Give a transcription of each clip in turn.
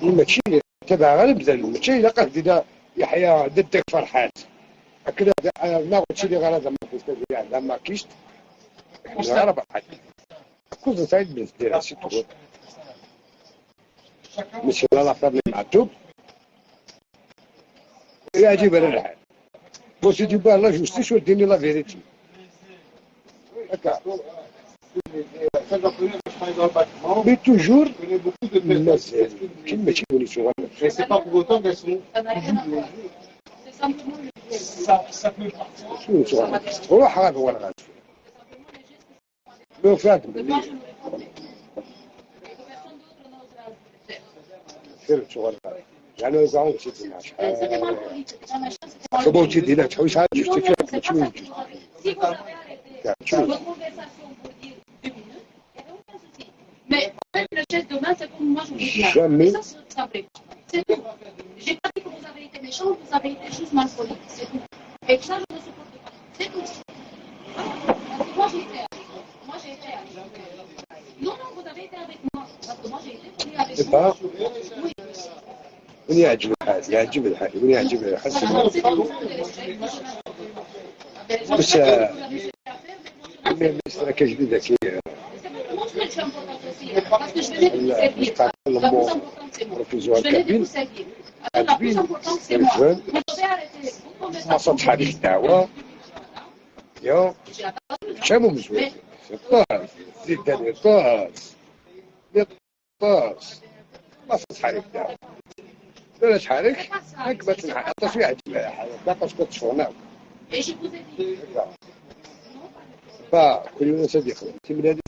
ماشي تبع غير بذل ماشي الا قال يحيى ضدك فرحات هكذا ما قلتش لي غير هذا ما كيست هذا ما كيست غير فرحات كنت سعيد بن سي ماشي لا لافير معتوب يعجب على الحال بوسي دي با لا جوستيس وديني لا فيريتي هكا. Mais toujours, mais c'est pas pour autant qu'elles sont. Ça peut parfois. Mais le geste de main, c'est comme moi je vous dis. Jamais. Et ça, ça me plaît pas. C'est tout. J'ai pas dit que vous avez été méchant, vous avez été juste mal poli. C'est tout. Et ça, je ne supporte pas. C'est tout. Parce que moi, j'ai été avec vous. Moi, j'ai été avec vous. Non, non, vous avez été avec moi. Parce que moi, j'ai été poli avec vous. Oui. وين يعجب الحال يعجب الحال وين يعجب الحال. بس مستر جديدة كي ما صوت حديث الدعوة يا شامو مزوج طاس زيد داني طاس طاس ما صوت حديث الدعوة لا شحالك هاك باش نحط شوية عجبها باقاش كتشفرنا با كل يوم صديق تملي هذه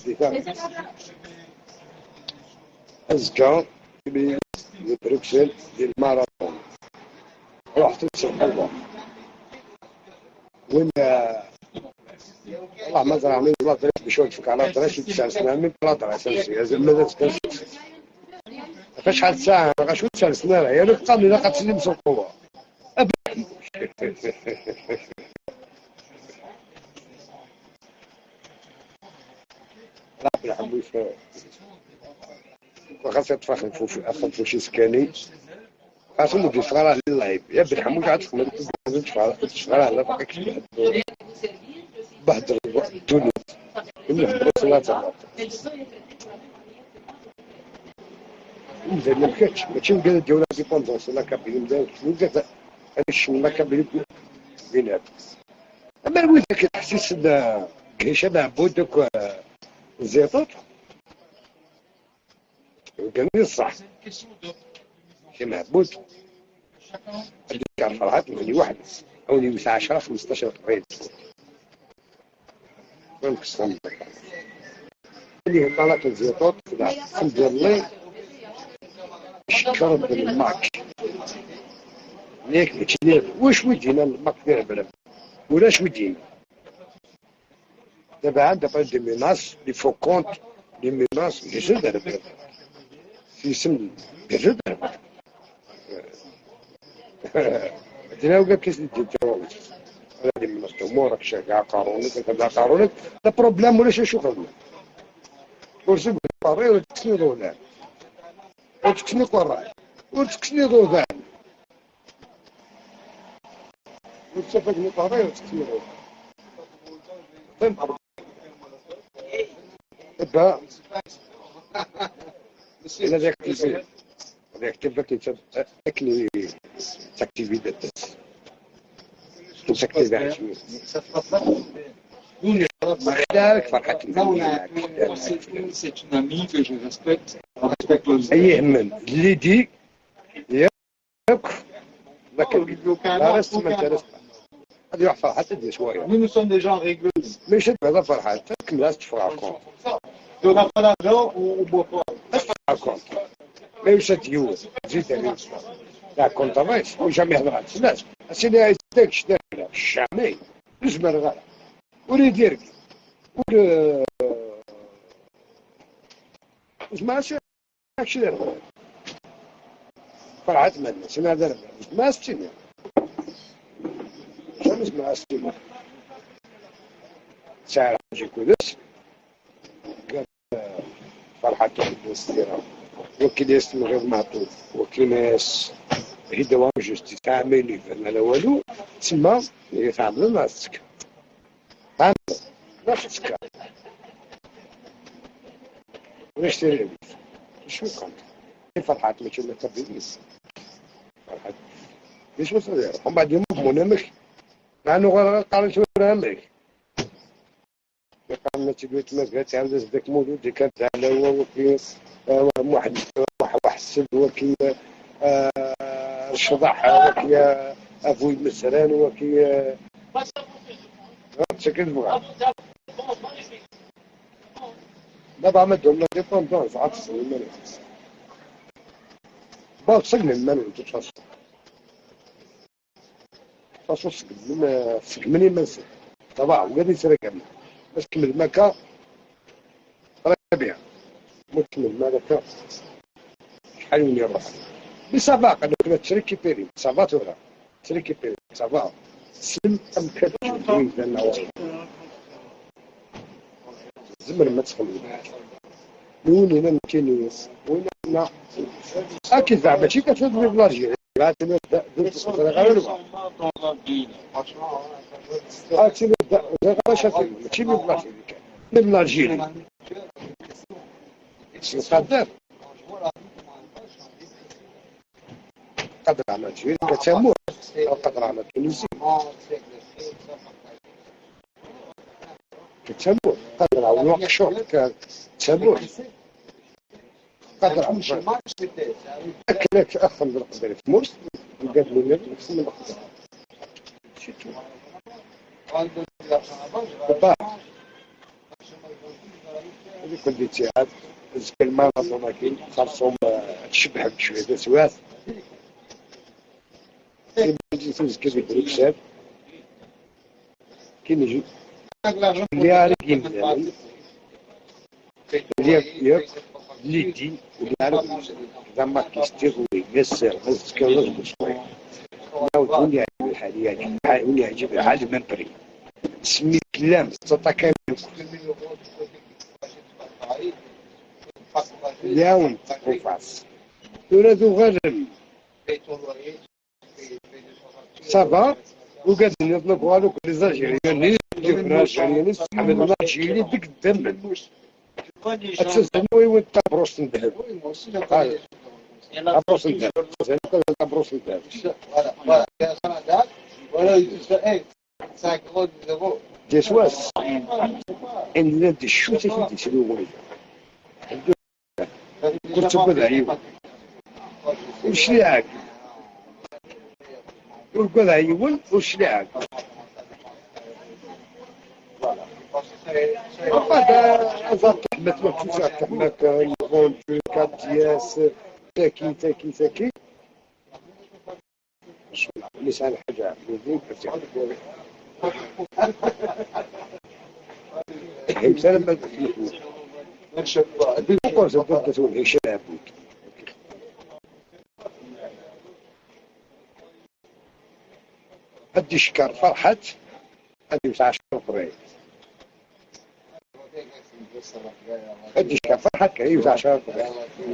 أزكى ديال بروكسل ديال الماراثون رحت للقلبة وين والله ما زرع من لا دريس باش يوقفك على دريس 9 سنين من لا دريس ماذا تكنس فشحال ساعة غا 9 سنين يا لك قال لي لا قتلني مسوقوها ربي الحمد خاص يطفى خنفو شي سكاني خاص مدي صغار للعيب يا بن حموش عاد تخمر تشفراه لا باقي بهدر تونس لا مزال ما كانتش ماشي قال ديال لانديبوندونس لا كابيني مزال مزال هذا لا كابيني بينات. اما الويل كتحسس هشام عبود دوك الزيطوط قال لي الصح هشام عبود هذيك فرحات مغني واحد او 10 15 قريب ونكسر اللي طلعت الزيطوط الحمد لله شكر بالماك ياك ماشي واش ودينا الماك دير بلا ولاش ودينا دابا عندها دي ميناس لي فو كونت لي ميناس جوج درهم في سم جوج درهم دينا وكا كيس ديال هذه ميناس تمورك شاكا قارونك تبع قارونك لا بروبليم ولا شي خدمة ورسم قاري ولا تكسني ضوء وتكسني قراي وتكسني ضوء وتسفقني قراي وتكسني ضوء طيب با انا réactivé réactivé اكلي تاكتيفي تاكتيفي C'est une amie que je respecte. ايه من اللي دي ياك لا كبير لا رست ما ترست هذه واحد فرحة تدي شوية. Nous sommes des gens réglo. ماشي هذا فرحة تكمل تفرح كونت. On n'a pas d'argent, on boit pas. تفرح كونت. ما يوسد يوز زيد عليه لا كونت مايش وجامي هضرات لا سيدي عايزك شامي نزمر غير ولي يديرك ولا ما شي دار فرحات مالنا سمع دار ما ستينا شنو ما ستينا ساعة جي كودس قال فرحات الستيرة وكيل يستم غير معطوف وكيل ناس هي justice عامين يفهم على والو تسمى يتعاملوا مع السكة تعاملوا مع السكة ولاش تري شو كنت فرحات ماشي ما تبديش فرحات ليش ما ومن بعد يوم منامك مع انه قال شو رامك قال ما تقول ما قالت عاود ذاك مولود كانت على هو وكي واحد واحد السد وكي الشضح وكي ابوي مسران وكي شكل بغا دابا عملتهم لا ديبوندونس عطس با سقم من تتفصل فاصل سقم سقمني من طبعا وقال لي سرق باش كمل مكة ربيع مكمل مالك شحال وين يروح بسافا قال لك تريكيبيري سافا تورا تريكيبيري سافا سلم ام كتجي زمر ما تخلي وين هنا كاين وين هنا اكيد زعما ماشي كتفوت بلاجي ماشي من l'Algérie قدر قدر على l'Algérie كتموت قدر على تونسي كتموت قدر على نواكشوط كتموت قدر على أكلك أخ من القبائل في موس وقال لي من القبائل هذيك الاتحاد الكلمة ولكن خاصهم تشبح بشوية سوات كي تزكي في بروكسل كي نجي اللي عارف اللي اللي دي واللي عارف زعما كيستيغ ويسر غزكي شوية ونعاود يعجب الحال يعني يعجب الحال من بري سمي كلام تطاكا لاون وفاس ولادو غرم صافا وقاد يطلب والو لي زالجيريان الجيريان حمد الجيري ديك الدم اتسنو وين تابروس ندهب تابروس ندهب تابروس ندهب ديسواس ان لا دشوتي في ديسلو كنت بدا وشلاعك والقضاء يول وشلاعك وقد أزال تحمت ما تحمت يغون كادياس تاكي تاكي تاكي لسان حاجة إنسان ما أدي شكر فرحت أدي 10 قبائل أدي شكر فرحت كاين 10 قبائل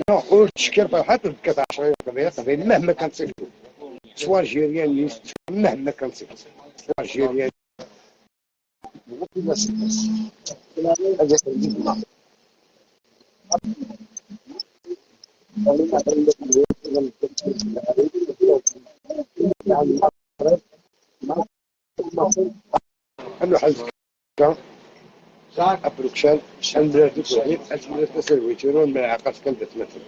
نقول تشكر فرحت وكاس 10 قبائل مهما كانت صفته سواء الجيريان مهما كانت صفته سواء الجيريان أنه حزك أبروكشال أندرا دوكوهي أتمنى تسلويتيرون ملعقة كانت تمثل.